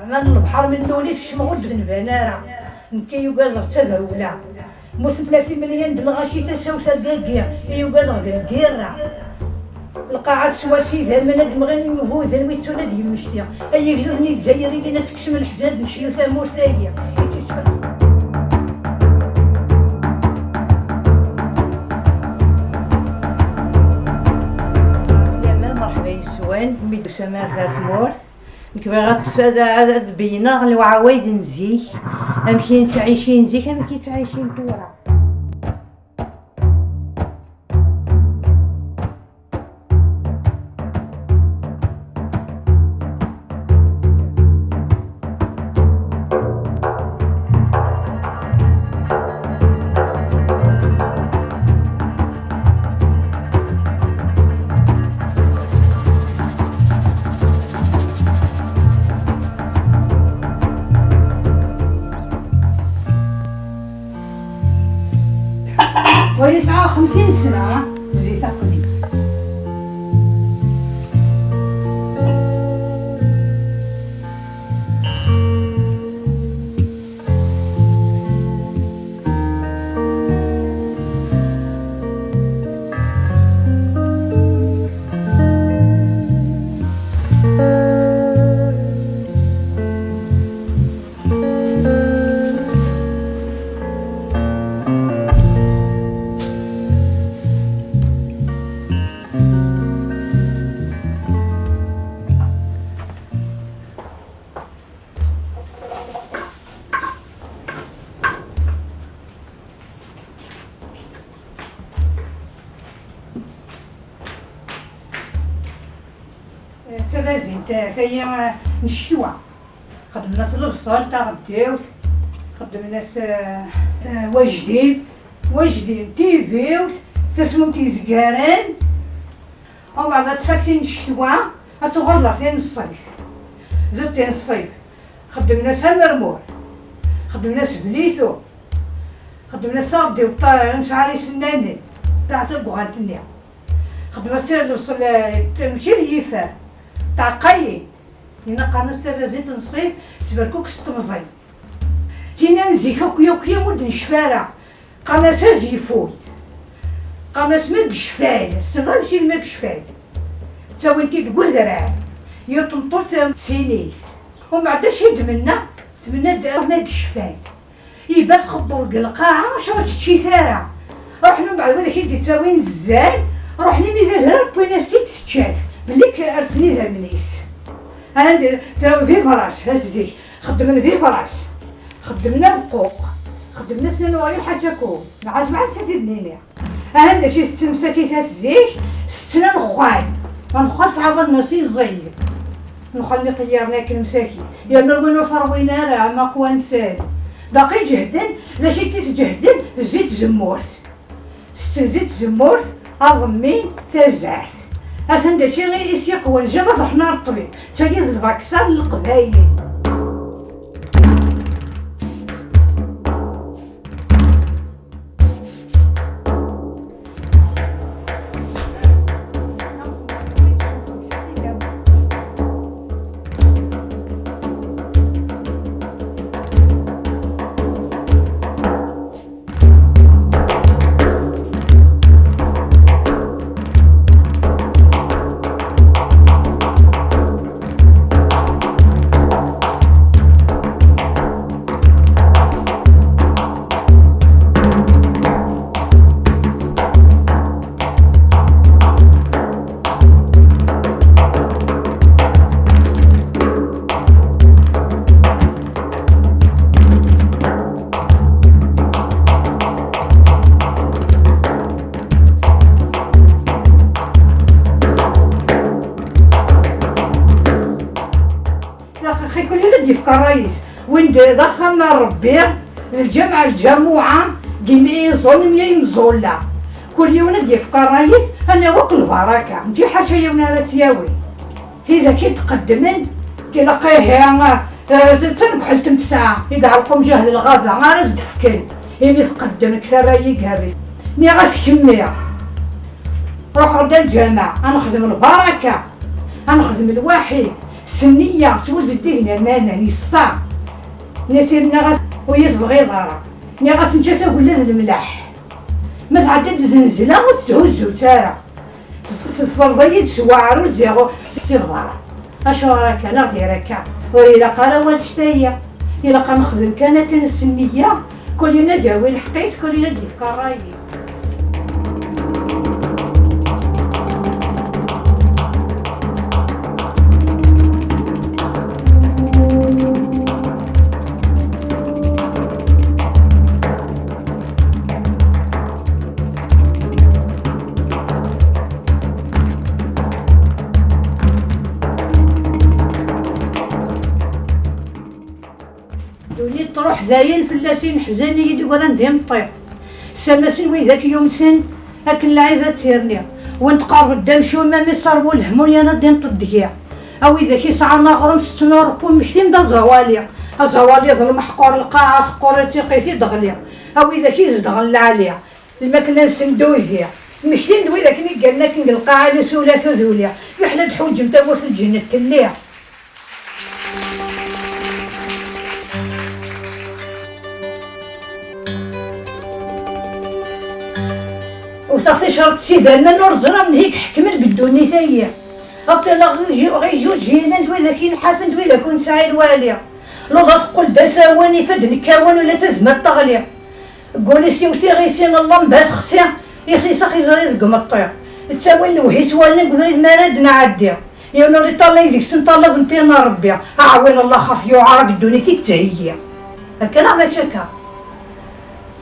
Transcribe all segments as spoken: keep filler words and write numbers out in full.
Aman n lebḥer mi nuli tekcem ur d-nban ara. Nekk i yugadeɣ d tagrewla. Mmutent tlatin mlyan d lɣaci tasa-w tagagi, i yugadeɣ d lgirra. Lqaɛa teswa s idammen ad d-mɣin imhuden wi ttun ad d-yemmekti. Ay igduden izzayriyen ad tekcem leḥzen ad d-neḥyu tamurt-agi. I tt-ittfeẓ. Merḥba yes-wen, mi d-tusam ar tmurt. Nekk bɣiɣ ad tes-, ad, ad, ad beyyneɣ lewɛawed n zik, amek i nettɛicin zik, amek i ttɛicin tura. Wa yesɛa xemsin sna, zzit aqdim. D tabazint, eh, tayi, eh, n ccetwa. Xedmen-as lebṣel, taɣeddiwt, xedmen-as, eh, eh, wajdim, wajdim, tibiwt, tasmumt yezgaren. Umbeɛd ad tfak tin n ccetwa, ad tuɣal ɣer tin n ṣṣif. Ziḍ tin n ṣṣif, xedmen-as amermur, xedmen-as blitu, xedmen-as taɣeddiwt, ta-, nesɛa isennanen, ta-, tabuɣant-nni. Xedmen-as lebṣel, eh, mačči d yifer, tɛeqqayin. Yenna qqaren-as tabazint n ṣṣif, sberkuk s temẓin. Tinna n zik akk, akk, akk, ur d-necfi ara. Qqaren-as azifuy. Qqaren-as magecfal. Tessneḍ ad d-tili magecfal? Ttawin-t-id deg udrar. Yiwet tmeṭṭut d tinit. Umbeɛd acu i d-tmenna? Tmenna-d magecfal. Iba txebbeḍ deg lqaɛa, acu ur teččit ara? Ruḥen umbeɛd widak i d-ittawin zzan, ruḥen imi d adrar, wwin-as-tt-id tečča-t, belli k-, rsen idammen-is. Anda, d bibras, at zik, xeddmen bibras, xeddmen abeqquq, xeddmen atnan uɣil ḥaǧa kum, nɛaz ma ad t-id-nini. Ahan d acu i tetten msakit at zik, tetten anexxal. Anexxal ttɛawaden-as i ẓid. Nexxal n iṭeyyiren akken msakit. Yerna win ur t-ṛwin ara, am aqwansan. Baqi ǧehden, d acu i tt-isǧehden? Zzit tzemmurt. Tetten zzit tzemmurt, aḍemmin, tazart. Atan d acu i s-iqwan, jama ad ruḥen ar ṭṭbib. D tagi d lvaksa n leqbayel. Daxi, kul yiwen ad d-yefk ṛṛay-is. Win d, d axxam n Ṛebbi, d lǧameɛ, lǧamuɛa, deg imi iẓul, imi imẓulla. Kul yiwen ad d-yefk ṛṛay-is, ad nawi akk lbaraka. Mačči ḥaca yiwen ara tt-yawin. Tidak i d-qeddmen, ilaq ihi, eh, d tanegḥelt n tesɛa, i d ɛelqum jahd lɣaba, ara s-d-fken, imi tqeddem deg tarra igerri. Nniɣ-as kemmi, ruḥeɣ-d a lǧameɛ, ad nexdem lbaraka, ad nexdem lwaḥid, Senniya, s wul zeddigen yernan, yeṣfa. Nasir nniɣ-as, ur yi-tebɣiḍ ara. Nniɣ-as, nečča tagella d lemleḥ. Ma tɛedda-d zenzla, ur tetthuzzutt ara. Tesfeḍ-iyi-d s waɛrur, ziɣ ur ḥsibeḍ ara. Acuɣer akka, neɣ diri akka? Ur ilaq ara wannect-agi. Ilaq ad nexdem kan akken s nniya, kul yiwen ad yawi lḥeqq-is, kul yiwen ad yefk ṛṛay-is. Ddunit truḥ dayen, fell-as ineḥzan i yi-d-ugran d imeṭṭi. Samasen widak yumsen akken lɛib ad tirni. Win tqerrbeḍ d amcum, am iṣerbu lehmu yerna d imeṭṭi deg-i. A widak yesɛan aɣrum setten uṛekku, mmektin-d aẓawali. Aẓawali d lmeḥqur, lqaɛa teqqur, tiqqit i d-ɣli. A widak izedɣen lɛali, lmakla-nsen d udi. Mmektin-d widak i gganen akken deg lqaɛa, lus ula tuduli. Fiḥel ad ḥuǧem tawwurt n lǧennet telli. Wteɣ ticraḍ s idammen, ur ẓriɣ nhi-k ḥekmen deg ddunit-ayi. Aṭṭileɣ ɣ-, ɣ-, ɣ-, yinan d widak inḥafen d widak ur nesɛi lwali. Luḍa teqqel d asawen, ifadden kkawen, ula d tazmert teɣli. Deg wul-is iwet iɣisi, Allah mbeɛ texsi, ixis axiẓri deg umeṭṭi. Ttawin lewhi s wallen deg ubrid mi ara d-nɛeddi. Yiwen ur iṭallay deg-sen ṭallab n tin n Rebbi. Aɛwin Allah xef yuɛer deg ddunit i yettheyyi. Akka neɣ mačči akka?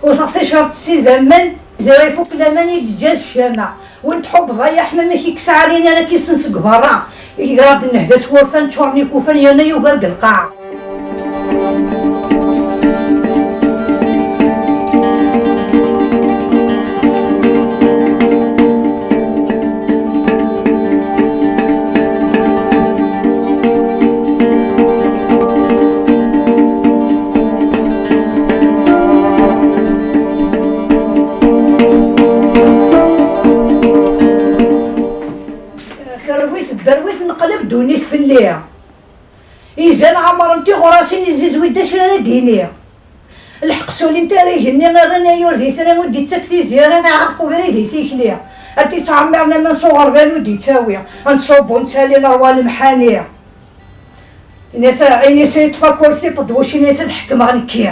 Wteɣ ticraḍ s idammen, ziɣ ifuk laman i yeǧǧa d ccama. Win tḥubbeḍ ay aḥmam, i k-ikkes ɛrin ara k-issen seg berra. Iger-aɣ-d nnehda s wurfan, ččuren ikufan, yerna yugar deg lqaɛa. Terwi tberwit, neqleb ddunit fell-i. Izan ɛemren tiɣrasin, izizwi-d acu ara d-iniɣ. Lḥeqq sulin-t ar igenni, rran ayyur d itri, ur d-ittak tizya, rran aɛerq ubrid i tikli. Ad t-ittɛemmiren aman s uɣerbal ur d-ittawi, ad nettṣubbu nettali nerwa lemḥani. Ini-as, ini-as yeṭṭef akursi, ṭeddwuc, ini-as ad ḥekmeɣ nekki.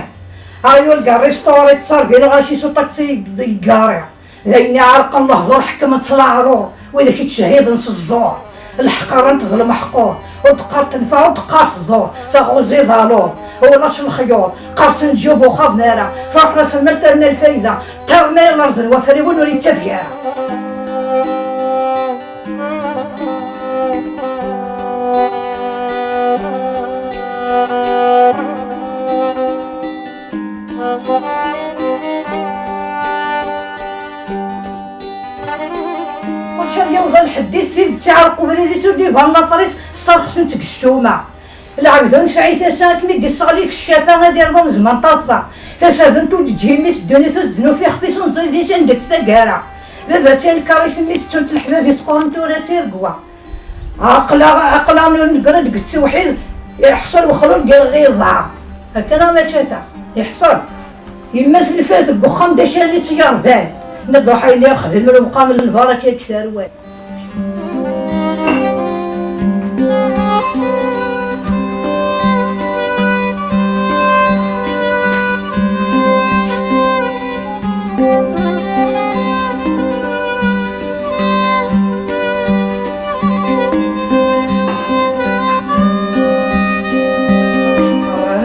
Aɣyul deg rrisṭuri, ttṣarbi lɣaci s uṭaksi yeggari. D ayen iɛerqen lehdur ḥekmen-tt leɛrur, widak ittcehhiden s ẓẓur. Lḥeqq rran-t d lmeḥqur, ur d-qqar tenfeɛ, ur d-qqar tḍur, taɣuzi d aluḍ, ulac lexyuḍ, qqersen ǧyub ur xaḍen ara, truḥ raselmal terna lfayda, terna ilerẓen wafriwen ur yettafeg ara. Ur cad yawḍa lḥedd-is, tidet iɛreq ubrid-is, ur d-iban later-is, sserxsen-tt deg ssuma. Lɛebd ur nesɛi tasa, akken i d-isseɣli f ccafa, ad irwu amezman taḍsa. Tasabent ur d-teǧǧi yimi-s, ddunit ur s-d-nufi ixef-is, ur neẓri d acu anda-tt taggara. Baba-s yenkeṛ-it mmi-s, ttunt leḥbab-is, qqurent tura d tiregwa. Aql-aɣ, aql-aɣ neggra deg ttewḥid, iḥṣel wexlul gar lɣiḍa. Akka neɣ mačči akka? Iḥṣel. Yemma-s lfat deg uxxam d acu ara tt-yerban. Nna d ruḥ a yelli xdem lewqam n lbaraka deg tarwa.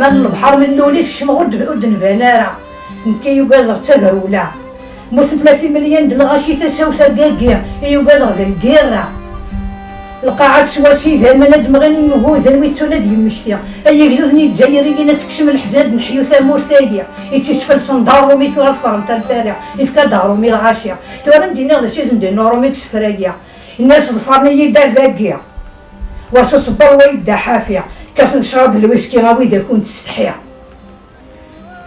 Aman n lebḥer mi nuli tekcem ur d-, ur d-nban ara. Nekk i yugadeɣ d tagrula. Mmutent tlata imelyan d lɣaci tasa-w tergagi, i yugadeɣ d lgirra. Lqaɛa teswa s idammen ad d-mɣin imguden wi ttun ad d-yemmekti. Ay igduden izzayriyen ad tekcem leḥzen ad d-neḥyu tamurt-agi. Ittisfelsen d aṛumi tura tferrent ar fari, ifka-d aṛumi lɣaci. Tura ad m-d-iniɣ d acu i sen-d-inna uṛumi deg isefra-agi. Inna-as ḍefren-iyi-d ar dagi. Wa s uṣebber wa yedda ḥafi. Kkaten ccrab d lwiski a widak ur nettsetḥi.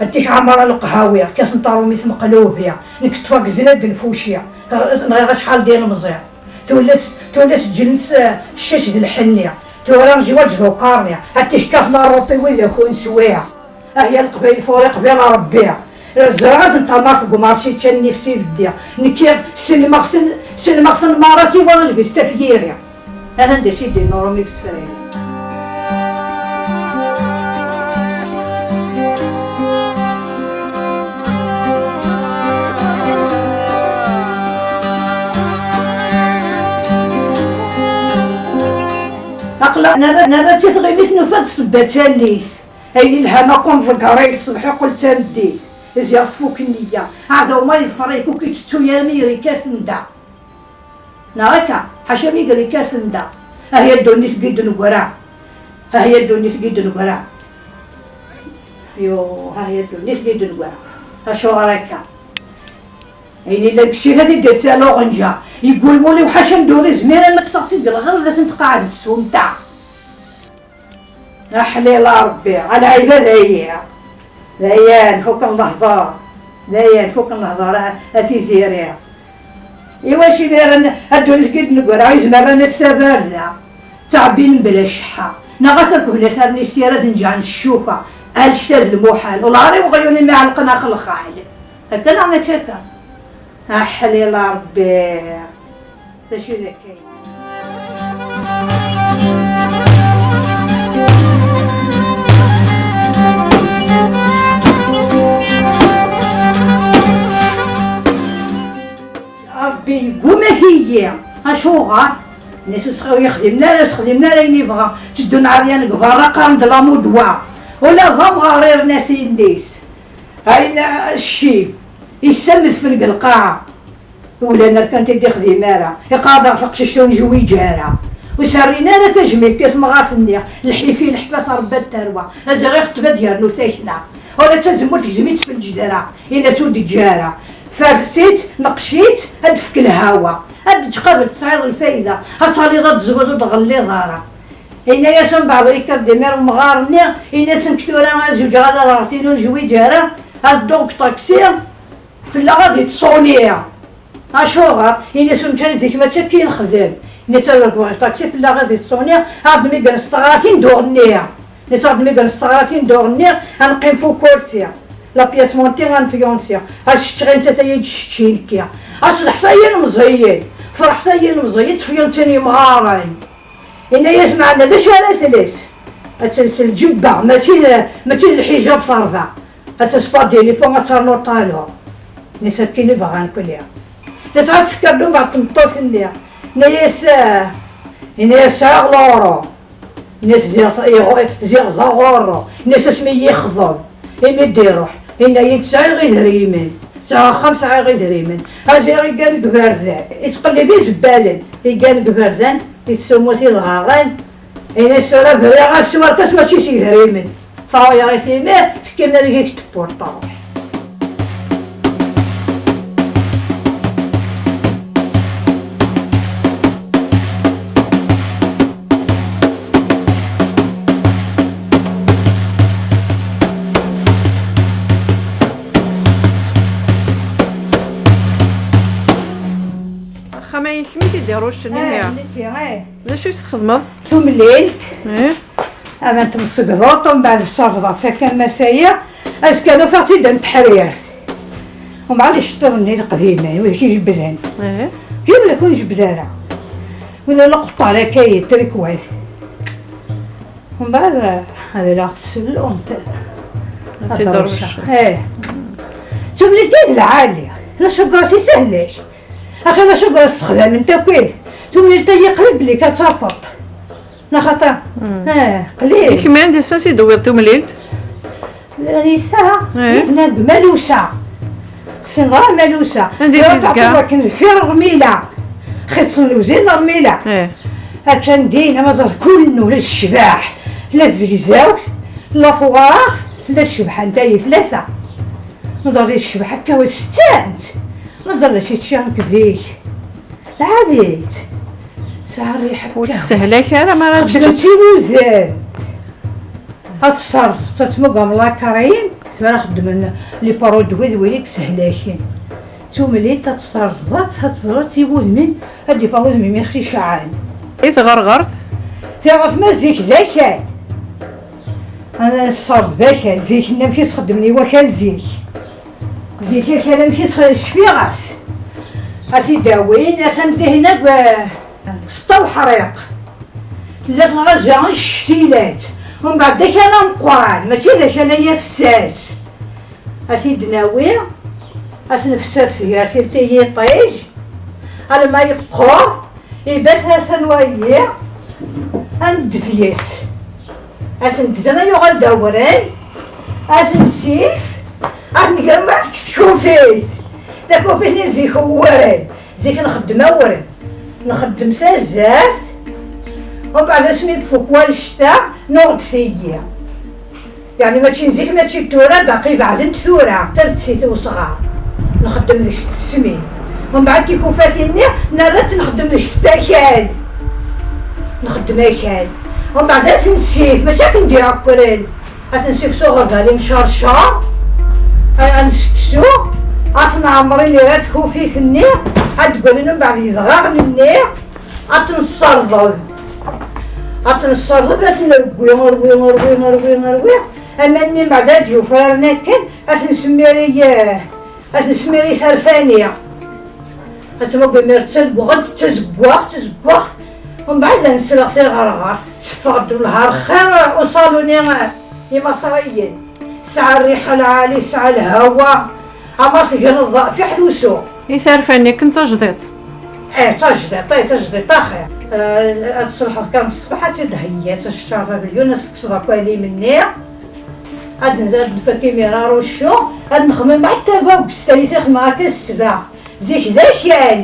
Attik ɛmara leqhawi, kkaten taṛumit meqlubi. Nekk ṭṭfeɣ deg zzla d lfuci. Nɣiɣ acḥal d ilemẓi. Tullas, tullas ǧǧen-tt ccac d lḥenni. Tura ziwaǧ d ukarni, ad t-ikkaten aruṭi wid akk ur neswi. Ah ya Leqbayel furiq bi Ṛebbi. Ẓriɣ-asen tamart deg umarci ččan nnif s ibeddi. Nekki selmeɣ-ten, selmeɣ-ten merra siwa lbis tafyiri. Atan d acu i d-inna urumi deg isefra-agi. Aql-aɣ nerra, nerra-tt i tɣimit, nufa-d ssebba d tallit. Ayen ilhan akk amḍegger-a ṣṣbeḥ iqqel d tameddit. Ziɣ tfuk nniya. Aɛdaw ma yeḍfer-ik ur k-ittettu ara mi ger-ik ar temda. Neɣ akka, ḥaca mi ger-ik ar temda. Ah ya ddunit deg i d-neggra. Ah ya ddunit deg i d-neggra. Yuh, ah ya ddunit deg i d-neggra. Acuɣer akka? Ayen illan deg ccita i d-yettal uɣenǧa. Yeggul wul-iw ḥaca anda ur izmir ad nekkseɣ-tt-id deg lɣerba ad tent-tqeɛɛed s umta. Aḥlil a Ṛebbi, a lɛibad ayi. D ayen fukken lehdur. D ayen fukken lehdur a, a Tiziri. Iwacu imiren a ddunit i d-neggra izmer ad nett tabarda? Ttɛebbin mebla cceḥḥa. Neɣ ata gehna tarni s tira d nǧeɛ n ccuka. Annect-a d lmuḥal. Ulaɣ i uɣyun imi ɛelqen ax lxal. Akka neɣ mačči akka? Aḥlil a Ṛebbi. D acu i d akka? Ṛebbi yegguma-t-iyi. Acuɣer? Nnas ur yexdimen ara, ur sexdimen ara ayen yebɣa. Tteddun ɛeryan deg berra, qqaren-d la mode wa. Ula d amɣar irna tin-is. Ayen, ccib, issamed fell deg lqaɛa. Ula n rkan ur d-ixdim ara. Iqɛed ɣer teqcict ur njuwij ara. Ur s-rrin ara tajmilt i temɣart-nni. Lḥif i leḥfa, terba d tarwa. Aziɣ ixeṭṭeb ad yernu takna. Ula d tazemmurt tegzem-itt f lǧedra. Yenna-tt ur d-teǧǧi ara. Ferset-tt, neqqec-itt, ad d-tefk lhawa. Ad d-teǧǧ qabel tesɛiḍ lfayda. Ad taliḍ ad tezwiḍ ur d-ɣelliḍ ara. Yenna-yas mbeɛd ur yekker-d imir umɣar-nni, yenna-as nekk tura ad zuǧeɣ ad ɣreɣ tin ur njuwij ara, ad dduɣ deg ṭaksi, fell-aɣ ad yettṣuni. Acuɣer? Ini-as ur nečča zik mačči akka i nexdem. Ini-as ad rekbeɣ i ṭaksi fell-aɣ ad yettṣuni, aɣ-d mi gren s teɣratin d uɣenni. Ini-as aɣ-d mi gren s teɣratin d uɣenni, ad neqqim f ukursi. La pièce montée ad nfyunsi. Ad ččeɣ i nettat ay d-ččečči nekki. Ad tleḥḥet ay ilmeẓyen. Ferḥet ay ilmeẓyen, ttfyunsin yemɣaren. Yenna-yas meɛna d acu ara tles? Ad tels lǧebba, mačči d, mačči d lḥijab terba. Ad tespa dilifu, ad ternu ṭalu. Nni-as akken i bɣan kulli. Tasɛa tesker-d umbeɛd tmeṭṭut-nni. Nni-as, eh, yenna-yas sɛiɣ loro. Nni-as ziɣ, ziɣ d aɣurru. Nni-as asmi yexḍeb, imi d-iruḥ, yenna-yi-d sɛiɣ idrimen. Sɛiɣ axxam, sɛiɣ idrimen. A ziɣ iggan deg iberdan. Ittqellib izebbalen. Iggan deg iberdan, ittsummu tidɣaɣen. Ini-as tura briɣ-as s warkas mačči s idrimen. Taɣyert imir tekki mareg-ik tewweḍ truḥ. Axxam-a inek mi t-id-iruccen imir. D acu i s-txedmeḍ? Tumlilt. Ih. Aman tmessegḍuḍ, umbeɛd tserḍeḍ-as akka masaya, azekka nufiɣ-tt-id am teḥrirt. Umbeɛd iceṭṭiḍen-nni iqdimen, wid k-ijebbden. Ih. Kra ur njebbed ara. Wid n lqeṭṭar akka, yetrikwat. Umbeɛd, ad ilaɣ tsellumt. Ad tt-id-tṛucceḍ. Ih. Tumlilt-a d lɛali. La cugras isehel-ak. Axi d acu i yessexdamen takk-it? Tumlilt-agi qrib belli ad tafeḍ. Neɣ xaṭer? Eh, qlil. I kemm anda i d-tewwiḍ tumlilt? Yesɛa, eh, yebna deg Malusa. Ssneɣ Malusa. Anda i tezga? Akken deffir Rmila. Xiṣṣen lewzin n Rmila. Eh. Attan din, ama ẓer kullu, la tecbeḥ, la tzegzawt, la tewɛer, la tcebḥ anta i tlata. Meẓer di tecbeḥ akka wa settant. Meẓer d acu i ččiɣ nekk zik. Lɛali-tt. Tesɛa rriḥa akka. Ur tessehla ara mi ara teččeḍ. Xeddment i wudem. Ad tesserḍ, ad tmuggem la crème, tura xeddmen les produits d wid i yesehlaken. Tumlilt ad tesserḍeḍ, ad teẓreḍ i wudem-im, ad d-iffeɣ wudem-im ixcican. I tɣerɣert? Tiɣetma zik d akal. Ad nṣerref akal. Zik-nni amek i s-xeddmen i wakal zik. Zik akal amek i s-, cfiɣ-as. Ad t-id-awin, atan dihin akk, eh, seṭṭa uḥriq. Tella tɣaza cctilat. Umbeɛd akal ameqqran, mačči d akal ay afessas. Ad t-id-nawi, ad t-nefser f tgertilt i yiṭij, alma yeqqur, ibat atan wayi, ad neddez yes. Ad t-neddez ama yuɣal d awren, ad t-nsif, ad t-nger ma deg tkufit. Takufit-nni zik uwren, zik nxeddem awren, nxeddem tazart, umbeɛd asmi ifuk wannect-a, nuɣ-d tigi. Yeɛni mačči n zik, mačči n tura, baqi beɛdent tura, tabetsit i wesɣar. Nxeddem deg-s tesmin. Umbeɛd tikufatin-nni nerra-tt nxeddem deg-s akal. Nxeddem akal. Umbeɛd ad t-nsif, mačči akken d-iɛekkren. Ad t-nsif s uɣerbal imcercer. Ad, ad nseksu. Ad t-nɛemmer imir ar tkufit-nni. Ad d-ggalin umbeɛd yedɣaɣen-nni. Ad t-nessardeḍ. Ad t-nessardeḍ, ad t-nerwi, rwi, rwi, rwi, rwi. Aman-nni mbeɛd ad d-yufraren akken, ad t-nsemmi i, ad t-nsemmi i terfani. Ad tmugger mi d tazeggaɣt, d tazeggaɣt, d tazeggaɣt. Umbeɛd ad nsleɣ tiɣerɣert, tetteffeɣ-d lhar xir uṣaluni imaṣriyen. Tesɛa rriḥa lɛali, tesɛa lhawa. Ama tegneḍ fiḥel usu. I terfan-nni akken d tajdiṭ? Eh, d tajdiṭ, eh, d tajdiṭ axir. Eh, ad tṣelḥeḍ kan ṣṣbeḥ, ad tt-id-theyyaḍ, ad teččareḍ abelyun, ad tekkseḍ akk alim-nni. Ad n-, ad nfak imir aruccu, ad nexmem mbeɛd tabagest, ay tixdem akka ssbeɛ. Zik d akal.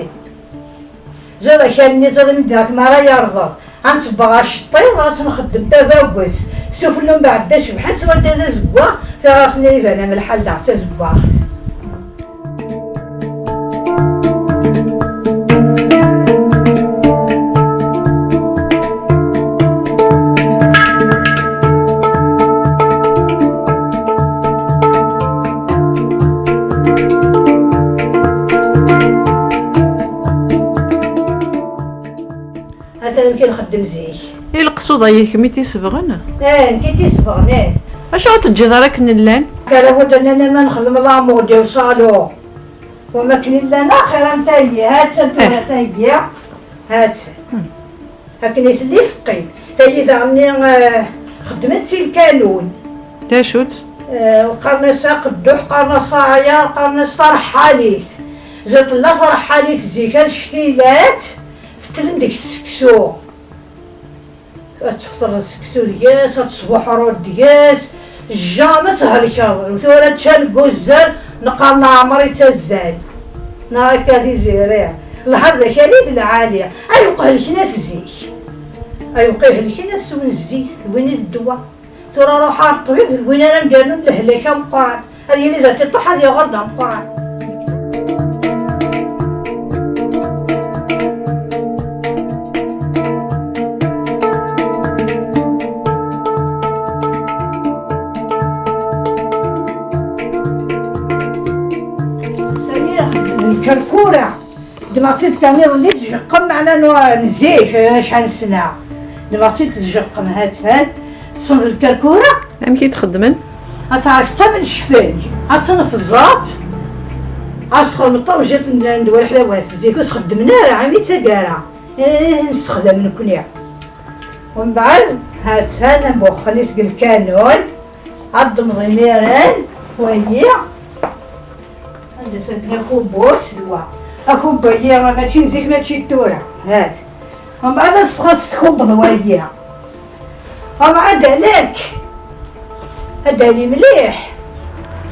Ziḍ akal-nni, ziḍ imedden akken ara yerḍel. Ad nsebbɣ aceṭṭiḍ, ad s-nxeddem tabagest. Sufella mbeɛd d acebḥan, s wadda d azeggaɣ, tiɣraft-nni iban am lḥal daɣ d tazeggaɣt. Atan amek i nxeddem zik. I leqsud-a yid-k i t-isebɣen? Eh, nekk i t-isebɣen, eh. Acu ur teǧǧiḍ ara akken llan? Kra budden nnan ma nexdem l'amour du salon. Wama akken llan axir am tayi, ha-tt-an tura tayi, ha-tt-an. Akken i telli teqqim. Tayi daɣen-nni, eh, xeddmen-tt i lkanun. D acu-tt? Eh, qqaren-as aqedduḥ, qqaren-as aɛyaṛ, qqaren-as tareḥḥalit. Ziḍ tella tareḥḥalit zik, annect-ilat, fettlen deg-s seksu. Ad tefteḍ seksu deg-s, ad tesbuḥruḍ deg-s, jamais ad thelkeḍ. Tura ččan deg uzal, neqqar leɛmer ittazzal. Neɣ akka di diri. Lḥer d akal i d lɛali. Ayweq helken at zik. Ayweq i helken, ad swen zzit, d win i d ddwa. Tura ruḥ ar ṭṭbib, d win ara m-d-yernun lehlak ameqqran. Ad yili d atiṭuḥ, ad yaɣal d ameqqran. Sani, lkerkura, ddmeɣ-tt-id kan iḍelli, tjeqqem, meɛna n, n zik, acḥal n ssna. Ddmeɣ-tt-id tjeqqem, ha-tt-an, tessneḍ lkerkura? Amek i tt-xeddmen? Ad tɛerkeḍ am lecfenǧ, ad tenfeẓaḍ, ad s-txedmeḍ ṭawjiṭ n, n ddwa leḥlawat. Zik ur s-xeddmen ara, am i d taggara. Eh, nessexdam nekni. Umbeɛd, ha-tt-an, am wexxel-is deg lkanun, ad d-ddmeḍ imiren, wayi. Anda-t akubbu s d wa? Akubbu-agi mačči n zik, mačči n tura. Hat. Umbeɛd ad s-, ad s-tkubbeḍ wagi. Umbeɛd alak. Ad ali mliḥ.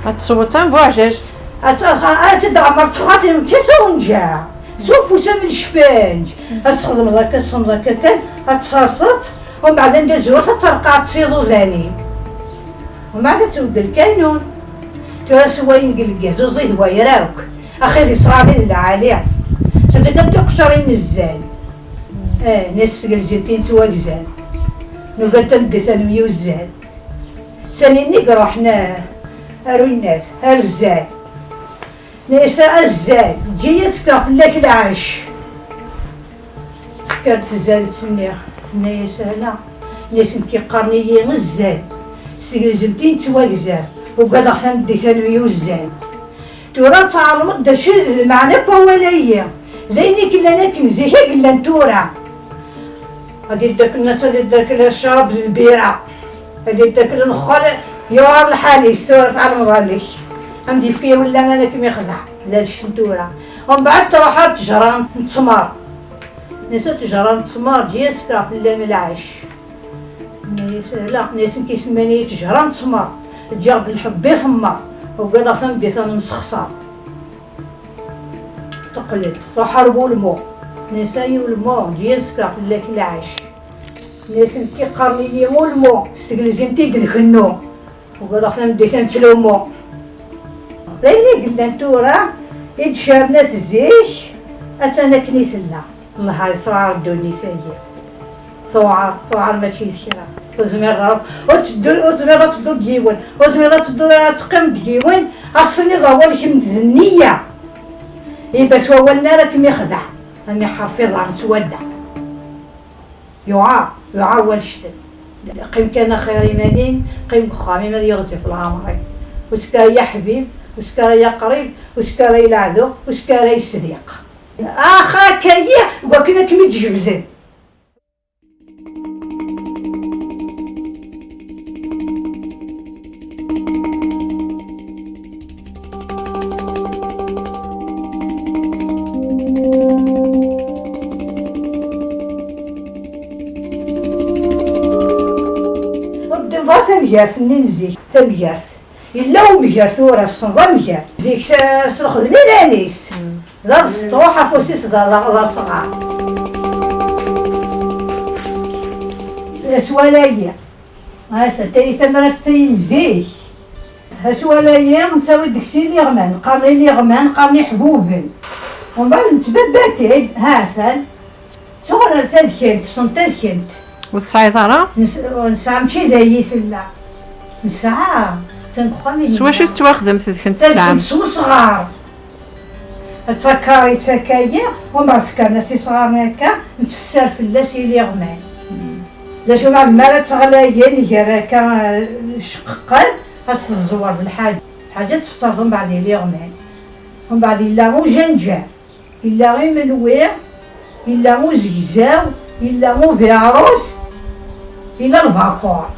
Ad tesweḍ am buɛjac. Ad tt-, ad tt-id-ɛemmer txaṭi mačči s unǧa. S ufus am lecfenǧ. Ad s-txedmeḍ akka, s-txedmeḍ akka kan, ad tserseḍ-tt. Umbeɛd anda zhurt ad terqeɛ d tiḍudanin. Umbeɛd ad tbeddel kanun. Tura s wayen deg lgaz, ur ẓid wayra akk. Axi d isɣaṛ i d lɛali. Safit am tiqecrin n zzan. Eh, nes sgelzil tin ttwagzan. Nuba tameddit ad myuzzan. Sani nnig ruḥen, eh, ar uyennat, ar zzan. Nisa azal, ǧǧi-yi ad tekkeɣ fell-ak lɛecc. Tekker-d tzalt-nni. Tenna-yas: "Ala." Tenna-yas: "Nekk yeqqaren-iyi Zzan, seg lezmt i nettwagzer, ugadeɣ tameddit ad nemyuzzan." Tura ad tɛelmeḍ d acu i d lmeɛna n wawal-agi. D ayen i yellan akken zik i yellan tura. Ad yeddakel nnas, ad yeddakel ccrab d lbira, ad yeddakel lxal, yuɣal lḥal-is tura tɛelmeḍ alek. Am d-yefka yiwen laman ad kem-ixdeɛ, d alec n tura. Umbeɛd truḥ ar ttejra n ttmer. Nnas: "A ttejra n ttmer, ǧǧi-yas kra fell-am lɛac." Nnas: "Ala." Nnas: "Nekk isemman-iyi ttejra n ttmer, ǧǧiɣ-d lḥebb i temmer, ugadeɣ tameddit ad nemsexser." Teqqel-d, truḥ ar wulmu. Nnas: "Ay ulmu, ǧǧi-yas kra fell-ak lɛac." Nnas: "Nekk yeqqaren-iyi ulmu, s teglizit i d-nkennu, ugadeɣ tameddit ad nettlumu." D ayen i yellan tura, i d-cernet zik, attan akken i tella. Nehher tuɛer ddunit-agi. Tuɛer, tuɛer mačči d kra. Ur tezmireḍ ara, ur teddu, ur tezmireḍ ad tedduḍ d yiwen, ur tezmireḍ ad tedduḍ ad teqqimeḍ d yiwen, ad s-tiniḍ awal kemm d nniya. Iba s wawal-nni ara kem-ixdeɛ, am iḥerf iḍarren s wadda. Yuɛer, yuɛer wannect-en. Qqim kan axir iman-im, qqim deg uxxam-im ad yiɣzif leɛmer-im. Ur ttkeṛ ay aḥbib, ur ttkeṛ ay aqrib, ur ttkeṛ ay leɛdu, ur ttkeṛ ay ṣdiq. Ax, akka-yi, deg wakken ad kem-id-jebden. Ur d-nebɣa tamgart-nni n zik, tamgart. Yella umger tura, tessneḍ amger. Zik s, s lexdem ilan-is. D abestuḥ, afus-is d, d, d asɣar. Aswal-agi, ha-t-a, tayi tamrart tayi n zik. Aswal-agi nettawi deg-s iliɣman, qqaren iliɣman, qqaren iḥbuben. Umbeɛd nettbabba-t-id, ha-t-an. Tuɣal tadkent, ṭṭsen tadkent. Ur tesɛiḍ ara? Nes-, nesɛa mačči d ayi tella. Nesɛa, attan deg uxxam-ihin. S wacu tettwaxdem tadkent tesɛam? Tadkent s wesɣar. Ad takar yettak-ayi, umbeɛd sekkren-as isɣaren akka, nettfessar fell-as iliɣman. D acu, umbeɛd mi ara teɣli ayi, nger akka, eh, ceqqeqqen, ad tt-teẓẓwer d lḥaǧa. Lḥaǧa tfeṣṣer, umbeɛd iliɣman. Umbeɛd yella ujenǧer. Yella imenwi, yella uzegzaw, yella ubiɛrus, yella lbakur.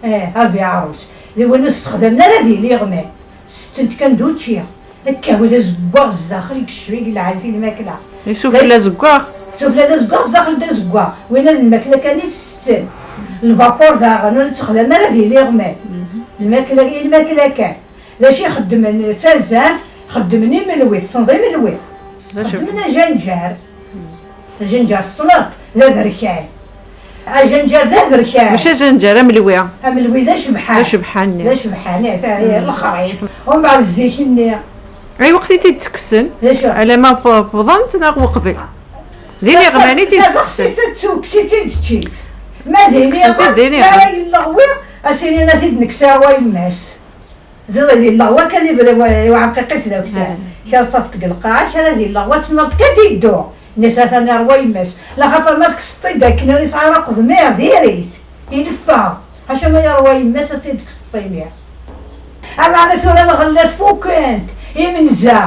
Eh, abiɛrus. D win ur t-ssexdamen ara d iliɣman. Setten-t kan d učči. Akka, d azeggaɣ zdaxel i yecba, i yelɛan i lmakla. Isufella azeggaɣ? Isufella d azeggaɣ, zdaxel d azeggaɣ. Winna d lmakla kan i t-setten. Lbakur daɣen, ur t-ssexdamen ara d iliɣman. Lmakla, i lmakla kan. D acu i xeddmen d tazart? Xeddmen imelwi, tessneḍ imelwi? D acu? Xeddmen ajenjar. Ajenjar tessneḍ? D aberkan. Ajenjar d aberkan. Mačči ajenjar, amelwi. Amelwi d acebḥan. D acebḥan-nni. D acebḥan, eh, ta-, lexrif. Umbeɛd zik-nni. Ayweq i t-id-ttekksen? D acu? Alama w-, wwḍent neɣ weqbel? D iliɣman i t-id-ttekksen. Tabexsist ad tekkes-itt-id, tečč-itt. Ma d iliɣ, ma yelleɣwi, ad s-inin ad t-id-nekkes ar wayemma-s. Ziḍ ad illeɣ wakka di bla-, wa-, uɛenqiq-is d awsar. Ah. Kra ttafeḍ deg lqaɛa, kra ad illeɣ, wa tessneḍ kan d iddu. Nnas atan yerwa yemma-s. Laxaṭer ma tekkseḍ-t-id akken ur yesɛi ara aqedmiɣ, diri-t. Ineffeɣ. Ḥaca ma yerwa yemma-s ad tt-id-tekkseḍ imir. Ameɛna tura lɣellat fukent. Imenza.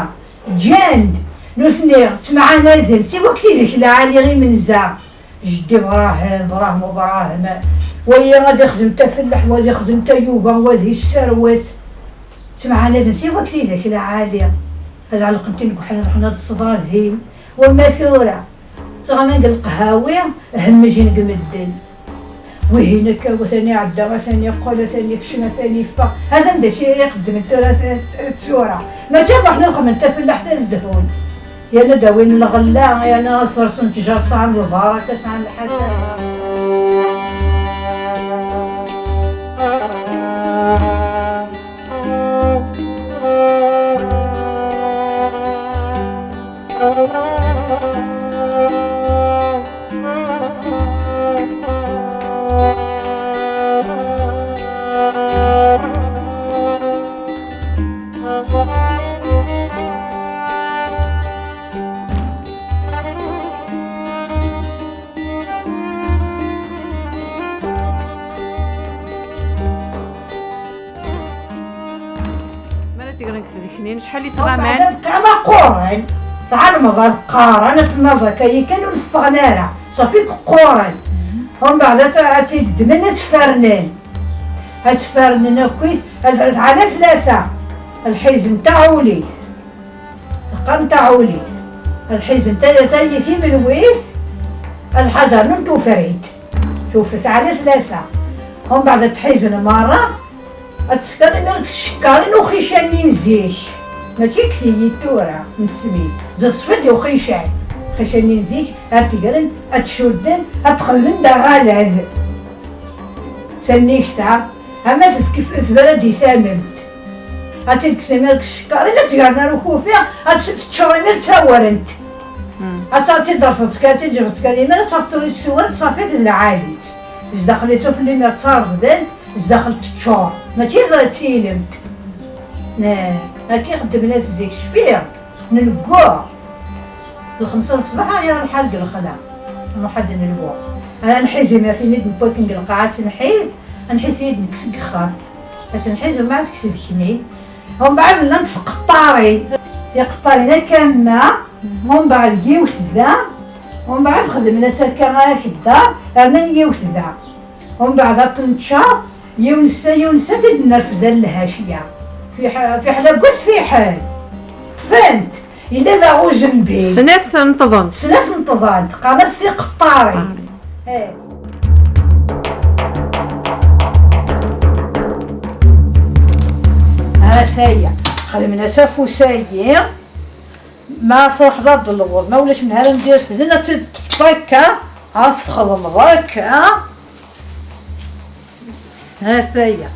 Ǧǧan-d. Nutni ttemɛanaden. Siwa deg tidak lɛali imenza. Jeddi Bṛahim, Bṛahim Ubrahim, wagi ad ixdem tafellaḥt, wa ad ixdem tayuga, wa ad isserwet. Ttemɛanaden siwa deg tidak lɛali. Ad ɛelqen tin deg uḥnan, ruḥen ad ṣḍadin. Wamma tura, ttɣaman deg lqehhawi, hemmejn deg medden. Wihin akka, atan iɛedda, atan iqqel, atan ikcem, atan iffeɣ. Atan d acu i iqeddmen tura t-, t-, tura. Mačči ad ruḥen ad xedmen tafellaḥt ad dhun. Yerna ad d-awin lɣella, yerna ad fersen ttjar sɛan lbaraka, sɛan lḥasanat. Acḥal i ttɣaman? Tqama qquren. Tɛelmeḍ ad qqaren, ad tennaḍ akka yakan ur ffɣen ara. Ṣafi qquren. Umbeɛd ad tt-, ad tt-id-ddmen, ad tt-fernen. Ad tt-fernen akkit, ad, ad ɛla tlata. Ad ḥizen taɛulit. Teqqam taɛulit. Ad ḥizen tlata i timelwit. Ad ḥadren n tufrit. Tufrit ɛla tlata. Umbeɛd ad tt-ḥizen merra. Ad teskar imir deg tcekkarin uxican-nni n zik. Mačči deg tiyi tura, n ssmid. Ẓeṣfed i uxican. Uxican-nni n zik, ad t-gren, ad t-cudden, ad t-xedmen d aɣalad. Tanigt-a, ama tefk-, tebra-d i tamemt. Ad tt-id-kkes imir deg tcekkarin, ad tt-gren ar ukufi, ad tt-, teččur imir d tawarent. Ad tt-, ad tt-id-terfeḍ ttkan, ad tt-id-terfeḍ ttkan imir, ad tt-tafeḍ tura tessewrent, ṣafi d lɛali-tt. Zdaxel-is ufella imir d tareḍbant, zdaxel teččur. Mačči d tilemt. Nah, akka i xeddmen at zik, cfiɣ, n lguɣ. D lxemsa n ṣṣbeḥ, aya lḥal deg lexla. Nruḥ ad nelbu. Ara nḥiz imir tin i d-newwi akken deg lqaɛa, ad tt-nḥiz, ad nḥiz i d-nekkes deg ixxaf. Ad tt-nḥiz, umbeɛd deg tedkni. Umbeɛd llant tqeṭṭarin. Tiqeṭṭarin akka ma, umbeɛd yiwet da, umbeɛd xedmen-as akka akeddaṛ, rnan yiwet da. Umbeɛd ad tenččar, yiwen ssa, yiwen ssa, ad d-nerfed ar lhacya. Fiḥ-, fiḥel aggus fiḥel. Ṭṭfent. Yella daɣ uzembil. Snat n tḍent. Snat n tḍent. Qqaren-as tiqeṭṭarin. Eh. Ataya. Xedmen-as afus-agi. Ma truḥeḍ ad d-telweḍ, ma ulac menhu ara m-d-irefden, ad tt-id-teṭṭfeḍ akka, ad t-txedmeḍ akka. Ataya.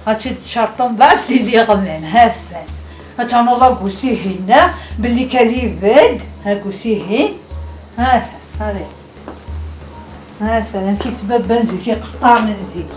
Ad tt-id-tcerṭeḍ mbeɛd di liɣman, ha-t-an. Ad ternuḍ agusihin, belli kan ibedd, agusihin. Ha-t-an, ha-t-an. Ha-t-an, amek i ttbabban zik iqeṭṭaren n zik.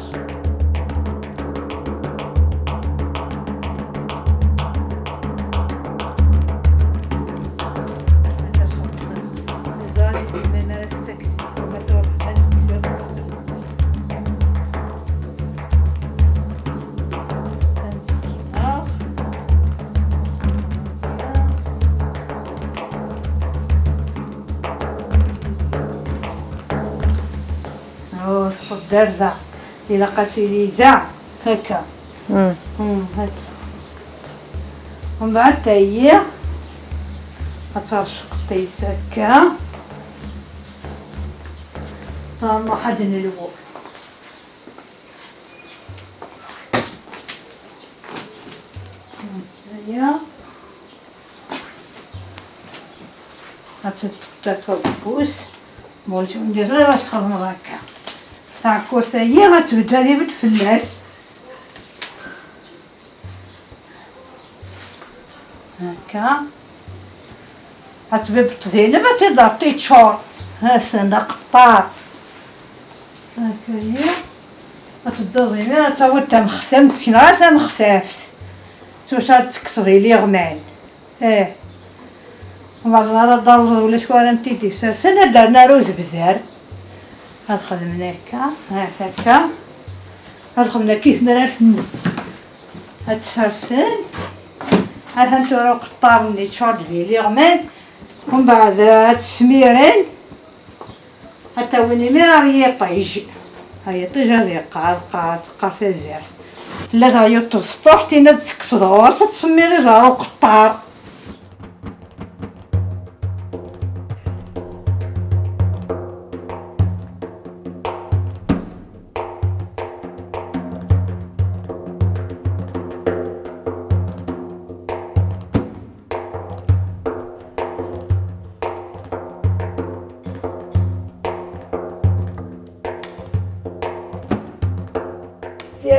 Oh, txeddar da. Ilaq ad tili da. Hekka. Mm. Mm, hekka. Umbeɛd tayi, ad terceq ṭṭis akka. Ah, nruḥ ad nelwu. Aya. Ad tt-tafeḍ ufus. Bon, ur nezmir ara ad txedmeḍ akka. Taɛkurt-agi ad tbeddel ibedd fell-as. Akka. Ad tbibbeḍ din, ma tiḍart tiččur. Ha-t-an d aqeṭṭar. Akka-yi. Ad tedduḍ imir, ad tawiḍ tamextaft, skin ara tamextaft. Tura ad tekkseḍ iliɣman. Eh. Wala ara d-awḍeḍ ulac wara n t-id-isersen, ad d-rren ar uzebder. Ad xedmen akka, ahat akka. Ad xedmen akka i tmerart-nni. Ad tt-sersen. Atan tura uqeṭṭar-nni ččur-d d iliɣman. Umbeɛd ad tt-smiren. Ad t-awin imir ar yiṭij. Ar yiṭij ad yeqqar, qqar, teqqar tazart. Tella dɣa yiwet tbesṭuḥt, tin ad tekkseḍ ɣur-s, ad tsemmireḍ ar uqeṭṭar.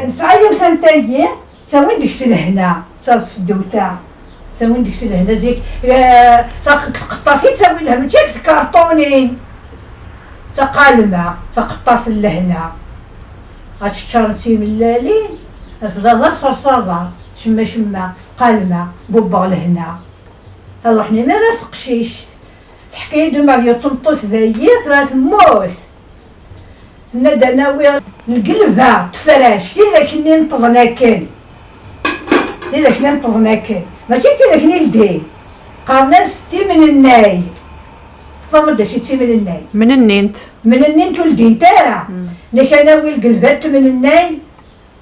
Nesɛa yiwet n tagi, ttawin deg-s lehna, d tasedduta. Ttawin deg-s lehna zik, eh, taq-, tqeṭṭert i ttawin lehna, mačči deg tkarṭunin. Taqalma, taqeṭṭert n lehna. Ad teččar d timellalin, ad tebda d aṣerṣaḍa, cemma cemma, qalma, bubbeɣ lehna. Ad ruḥen imir ar teqcict. Teḥka-yi-d umar yiwet tmeṭṭut dayi, tura temmut. Tenna-d ad nawi lgelba, tefract, tidak-nni neṭṭḍen akken. Tidak-nni neṭṭḍen akken, mačči d tidak n ldi. Qqaren-as timnennay. Tfahmeḍ d acu i d timnennay? Mnennint. Mnennint ur ldint ara. Mm. Nekk ad nawi lgelba n tmnennay,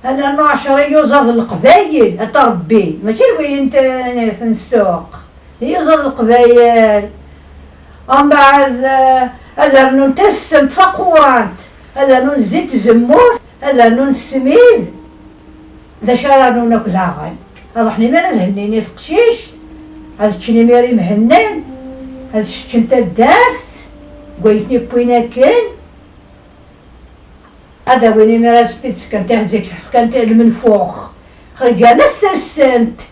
ad nernu ɛecra yuẓaḍ n leqbayel, a Ṛebbi, mačči d win n t-, n ssuq. Yuẓaḍ n leqbayel. Umbeɛd, eh, ad rnun tassemt taqurant, ad rnun zzit tzemmurt, ad rnun ssmid. D acu ara rnun akk daɣen? Ad ruḥen imir ad hennin i teqcict, ad ččen imir imhennen, ad ččen taddart, deg wayen ten-yewwin akken. Ad awin imir ad s-t-id-sken, tiḥzik sken lmenfux. Gan-as tassemt.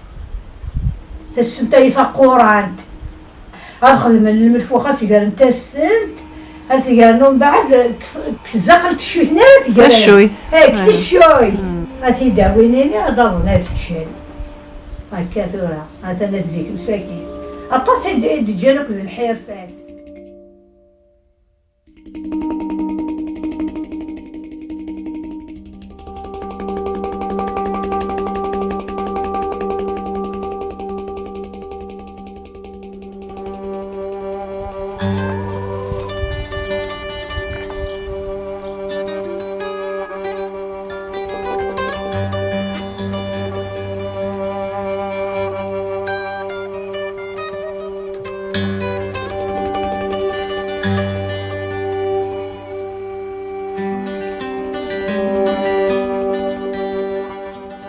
Tassemt ay taqurant. Ad xedmen lmenfux, ad s-gren tassemt. Ad t-gren umbeɛd deg, deg zdaxel n teccuyt-nni ara t-gren. Taccuyt. Eh, deg teccuyt. Mm. Ad t-id-awin imir ad aḍen ad ččen. Akka tura, atan ad zik msakit. Aṭas i d-, i d-ǧǧan akked lḥirfat.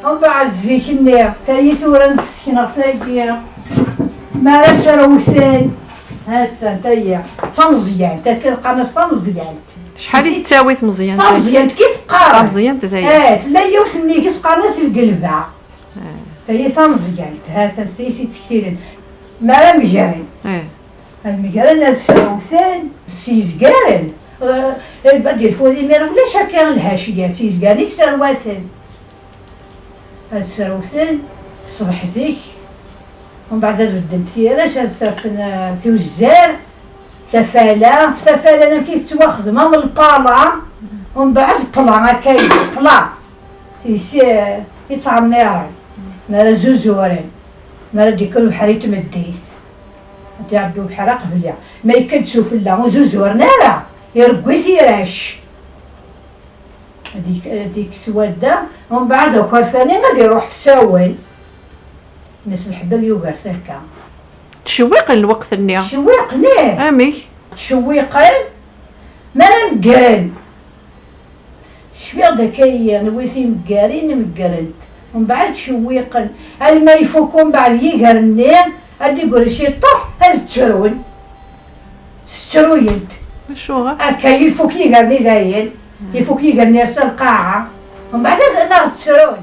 Umbeɛd zik-nni, tayi tura n tessekneɣ tagi. Mi ara srewten, ha-tt-an tayi, d tameẓyant, akka qqaren-as tameẓyant. Acḥal i tettawi tmeẓyant-agi? Tameẓyant, ki s-qqaren. Tameẓyant d aya. Eh, tella yiwet nnig-s qqaren-as lgelba. Eh. Tayi tameẓyant, ha-tt-an s-, i s-ittektilen. Mi ara megren. Eh. Ad megren, ad srewten, s yizgaren. Eh, eh, ad d-yelfu imir ulac akka lhaciyat, s yizgaren i sserwaten. Ad srewten ṣṣbeḥ zik, umbeɛd ad beddent tira-s, ad serten, eh, tuzzar, tafala, tafala amek i tettwaxdem am lpala, umbeɛd pla akka, pla, tis, eh, i ttɛemmiren, mi ara zuzuren, mi ara d-yekker ubeḥri n tmeddit, ad iɛeddu ubeḥri aqbli, ma yekka-d s ufella ur zuzuren ara, irewwi tirac. Ad ik-, ad ikkes wadda, umbeɛd akerfani ad iruḥ f sawen. Nes lḥebba ad yugar takka. Ttcewwiqen lweqt-nni. Ttcewwiqen, ih. Amek? Ttcewwiqen, mi ara meggren. Cfiɣ-d akka i, anwi timeggarin meggren-t. Umbeɛd ttcewwiqen. Alma ifuk umbeɛd yiger-nni, ad d-igri ciṭṭuḥ, ad ttrun. Ttruyen-t. Acuɣer? Akka ifuk yiger-nni dayen, ifuk yiger-nni ar lqaɛa, umbeɛd ad neɣ ttrun.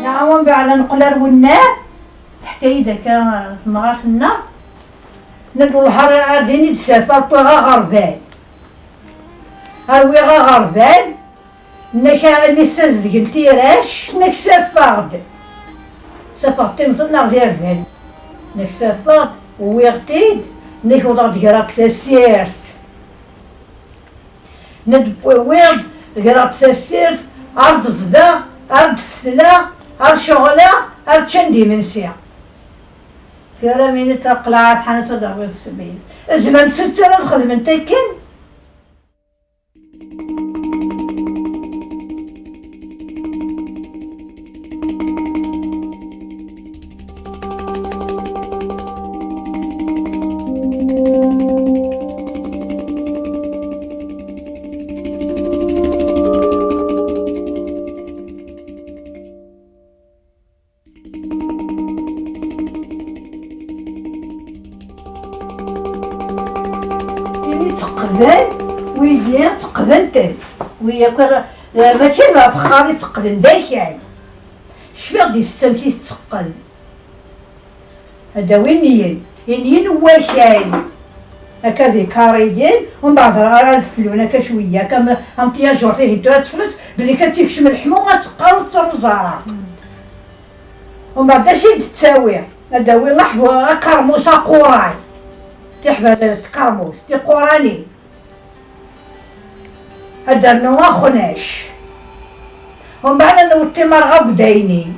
Neɣ umbeɛd ad neqqel ar wennar, teḥka-yi-d akka temɣart-nneɣ, nna-d: "Wellah ar, ar din i d-ssafa, wwiɣ aɣerbal. Ar wwiɣ aɣerbal." Nna-k, almi ssazedgen tirac, nna-k safeɣ-d. Safeɣ-d timẓin neɣ d irden. Nna-k safeɣ-d, wwiɣ-t-id, nna-k uwḍeɣ-d greɣ-d tasirt. Nna-d wwiɣ-d, greɣ-d tasirt, ar d-ẓdeɣ, ar d-fetleɣ, ar ceɣleɣ, ar ččan-d imensi. Tura mi netta aql-aɣ ar tḥanut ad aɣ-iṣebbil. Zemrent tuttra ad xedment akken? Imi tteqqden, wigi tteqqden-ten. Wi akk ara, mačči d afexxar i tteqqden, d akal. Cfiɣ-d yes-s amek i tetteqqed. Ad d-awin iyen. Inyen n wakal, akka d ikariyen, umbeɛd ad flun akka cwiya, akka am, am tyajurt ihi tura teflet, belli kan tt-ikcem leḥmu, ad teqqar ur tettaruẓ ara. Umbeɛd acu i d-tettawi? Ad d-tawi aḥbu, akermus aquray, tiḥbal n tkermust, tiquranin. Ad d-rnu axnac. Umbeɛd ad newweḍ timerɣa deg udaynin.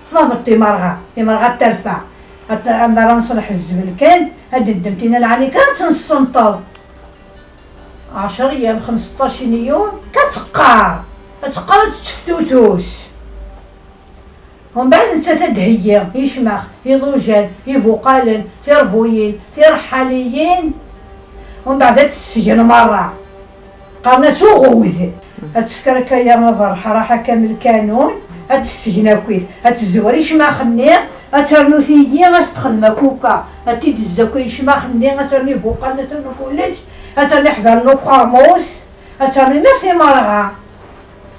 Tfehmeḍ timerɣa? Timerɣa n terfa. Ad, anda ara neṣleḥ zzbel kan, ad d-neddem tina lɛali kan, ad tt-nessenṭeḍ. Ɛecra yyam, xemseṭṭac yum, kan ad teqqar. Ad teqqar, ad tetteftutus. Umbeɛd nettat ad d-theyyi icmax, iḍujan, ibuqalen, tirbuyin, tirḥaliyin. Umbeɛd ad tessgen merra. Qqaren-as uɣud. Ad tesker akka yerna berḥraḥ akka am lkanun, ad tessgen akkit, ad tezwer icmax-nni, ad ternu tiyyi, ad s-texdem akuka, ad t-id-tezz akk icmax-nni, ad ternu ibuqalen, ad ternu kullec, ad ternu iḥbalen n uqermus, ad ternu imir timerɣa.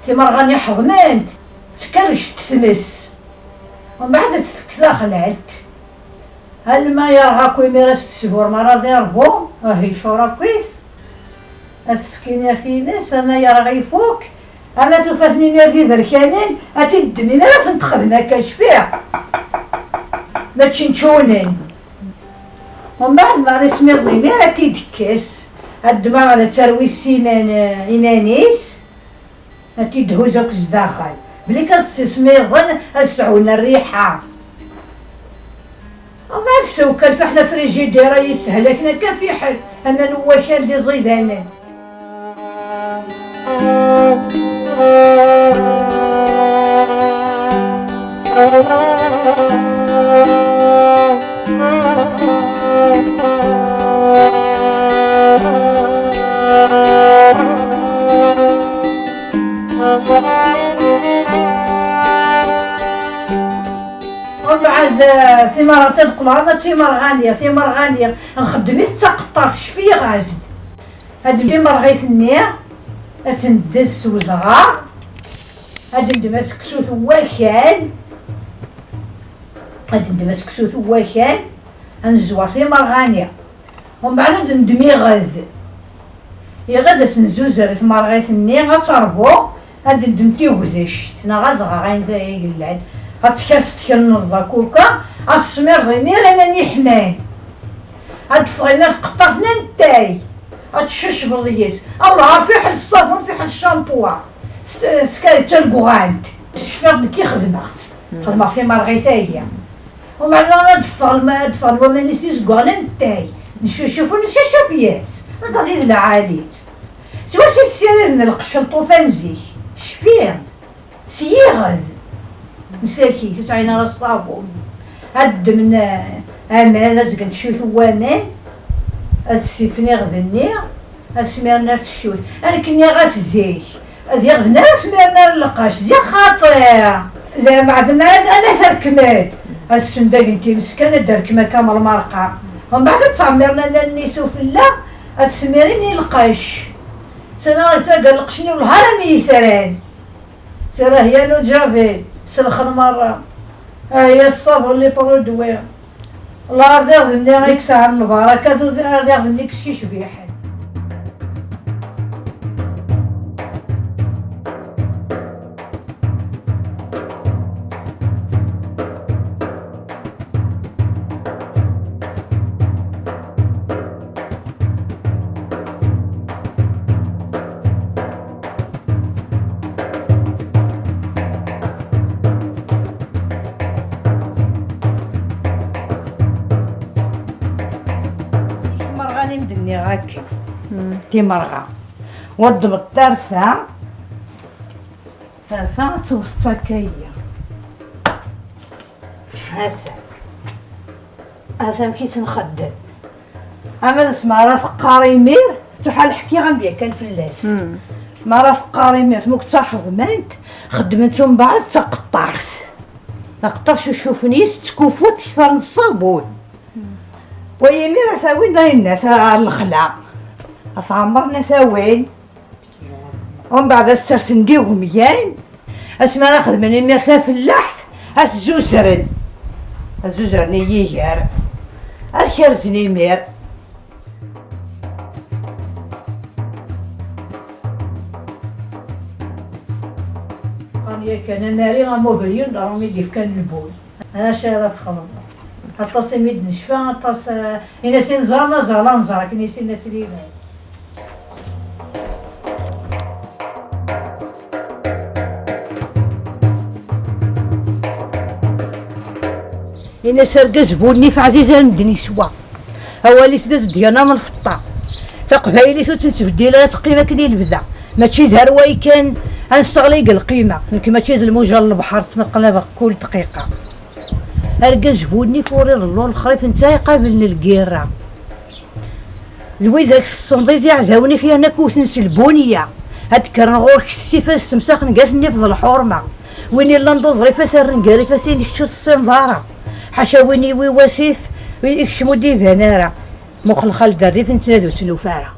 Timerɣa-nni ḥeḍment, tkerreg s tmes. Umbeɛd ad tt-tefk taxlalt. Alma yerɣa akk imir ad s-tesbur merra di ṛbu, ah, icur akkit. Ad tefk imir times, ama yerɣa ifuk, ama tufa-ten imir d iberkanen, ad t-id-ddem imir ad sen-texdem akka cfiɣ. Ma ččinčunen. Umbeɛd merra ismiḍen imir ad t-id-tekkes. Ad ddmeɣ ad terwi s iman, iman-is. Ad t-id-thuzz akk zdaxel. Belli kan tessismiḍen ad sɛun rriḥa. Ama ad sew kan fiḥel afrijidir ay yeshel akken akka fiḥel. Aman n wakal d iẓidanen. Umbeɛd, eh, timerɣa ad qqleɣ ama d timerɣani, timerɣani nxeddem-it d taqeṭṭart, cfiɣ-as-d. Ad d-ndim timerɣit-nni, ad tt-ndez s wedɣar, ad d-ndem aseksut n wakal, ad d-ndem aseksut n wakal, ad nezwer timerɣani. Umbeɛd ad d-ndem iɣed. Iɣed ad s-nzuzer i tmerɣit-nni, ad terbu, ad d-ndem tigdect, neɣ adɣar ayen d ay yellan. Ad tkers tkellneḍ d akuka, ad tesmireḍ imir aman iḥman. Ad d-teffeɣ imir tqeṭṭert n ntay. Ad tcucfeḍ yes. Awah, fiḥel ṣṣabun, fiḥel ccampuwa. S-, s-, d talgugant. Cfiɣ nekk i xedmeɣ-tt. Xedmeɣ timerɣit-agi. Umbeɛd ad d-ffɣen, ad d-ffɣen waman-is izeggaɣen n ntay, ncucuf ur neccucuf yes, ad taɣ-id lɛali-tt. S wacu i ssiriden lqecc n ṭṭufan zik? Cfiɣ. S yiɣed. Msakit, ur sɛin ara ṣṣabun. Ad ddmen, eh, aman, ad zgen tcuyt n waman, ad ssifen iɣed-nni, asmi ar tcuyt. Ad nekk nniɣ-as zik. Ad yaɣ d nnas mi ara lqac, ziɣ xaṭi. Leɛmeɛdem ad, ad terkem-d. Ad sendagen times kan, ad d-terkem akka am lmerqa. Umbeɛd ad ttɛemmiren aman-nni s ufella, ad smirin i lqac. Ttanaɣ ad tagar lqecc-nni wellah ara myitran. Tirahya n uǧabi, selxen merra. Ahya ṣṣabun, les produits. Lɛerḍ iɣed-nni i yesɛan lbaraka, d iɣed-nni i yeccicbiḥen. Timerɣanin d-nniɣ akken. Timerɣa. Wa ddmeḍ tarfa. Tarfa ad tewteḍ akka-yi. Atan. Atan amek i tt-nxeddem. Ama d asmi ara teqqar imir, tuḥal ḥkiɣ-am yakan fell-as. Ma ara teqqar imir, tmug d taḥeḍmant, xeddmen-tt umbeɛd d taqeṭṭart. Taqeṭṭart cucufen yes, ttkufut tekter n ṣṣabun. Wa imir ad t-awin d ayen ɣer lexla. Ad t-ɛemmren ad t-awin. Umbeɛd ad sersen d igumyan, asmi ara xedmen imir tafellaḥt, ad t-zuzren. Ad zuzren i yiger. Ad Kerzen imir. Qqaren yakan amari am ubelyun d arum i d-yefkan lbul. Acu ara txedmeḍ? Aṭas imi d-necfa, aṭas, eh, ini-as i neẓra ma ẓer la neẓra, akken i sin-as i d-iban. Ini-as argaz bu nnif ɛziz ar medden yeswa. Awal-is d azedgan am lfeṭṭa. Taqbaylit ur tt-nettbeddil ara, teqqim akken i lebda. Mačči d arway kan ad nesseɣli deg lqima. Nekk mačči d lmuja n lebḥer ttmeqlabeɣ kul dqiqa. Argaz bu nnif ur iḍellu lexrif, netta iqablen lgirra. D widak tessneḍ i d iɛdawen-ik yerna kewten s lbunya. Ad d-kkren ɣur-k s ssif ad ssemsaxen gar nnif d lḥurma. Win illan d uḍrif ad t-rren gar ifassen, kečč ur tessineḍ ara. Ḥaca win iwi wasif, ikcem ur d-iban ara. Muqel xaled rrif n tnadi ur tt-nufi ara.